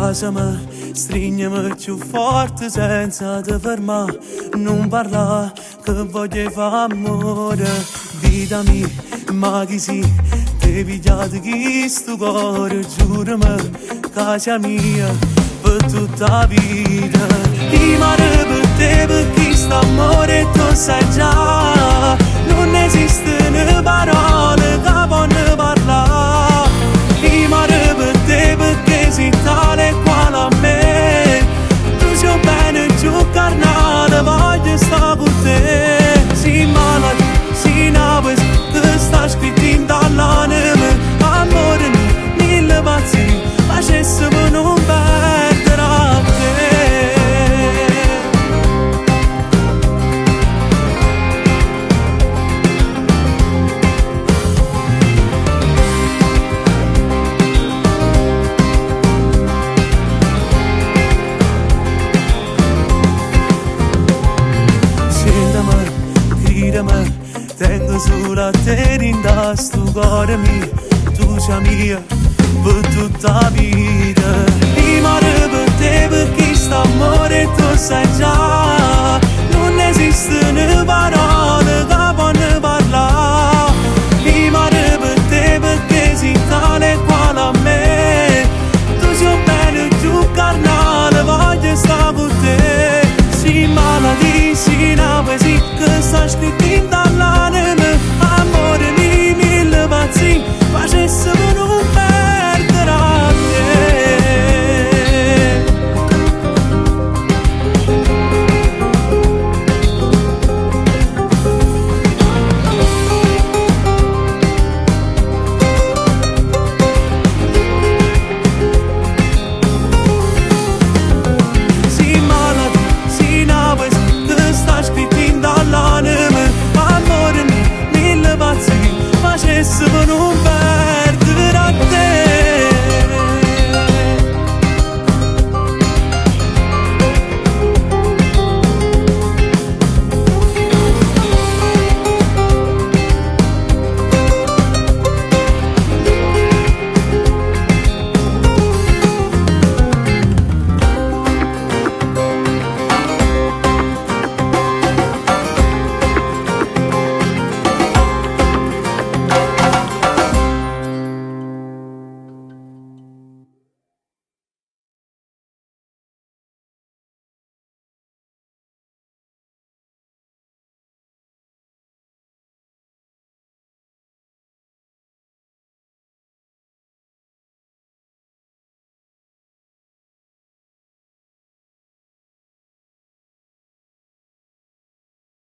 Vasame, strigneme cchiù forte senza te fermà. Nun parlà, che voglio fa ammore. Vita mia, ma chi si? Te pigliato chisto core, giurami, casa mia, per tutta la vita. I mare per te, per chi sta amore, tu sai già. Non esistono parole che possono parlare. I mare per te, perché sei tale e quale a me. Tu sei bene giù carnale, voglio stare con te. Sei malata, sei una poesia, che sta scritto in dall'anima. Amore mio, mille pazzie, facessimo non perdere a te. Siéntame, crideme, tengo solo a te dint' stu core mio, tu sei mia per tutta la vita. I mare per te, perché sta amore tu sai già, non esistono parole che possono parlare. I mare per te, perché sei tale e quale a me. Tu sei bene più carnale, voglio stare con te. Sei malattia, sei una poesia che sta scritta.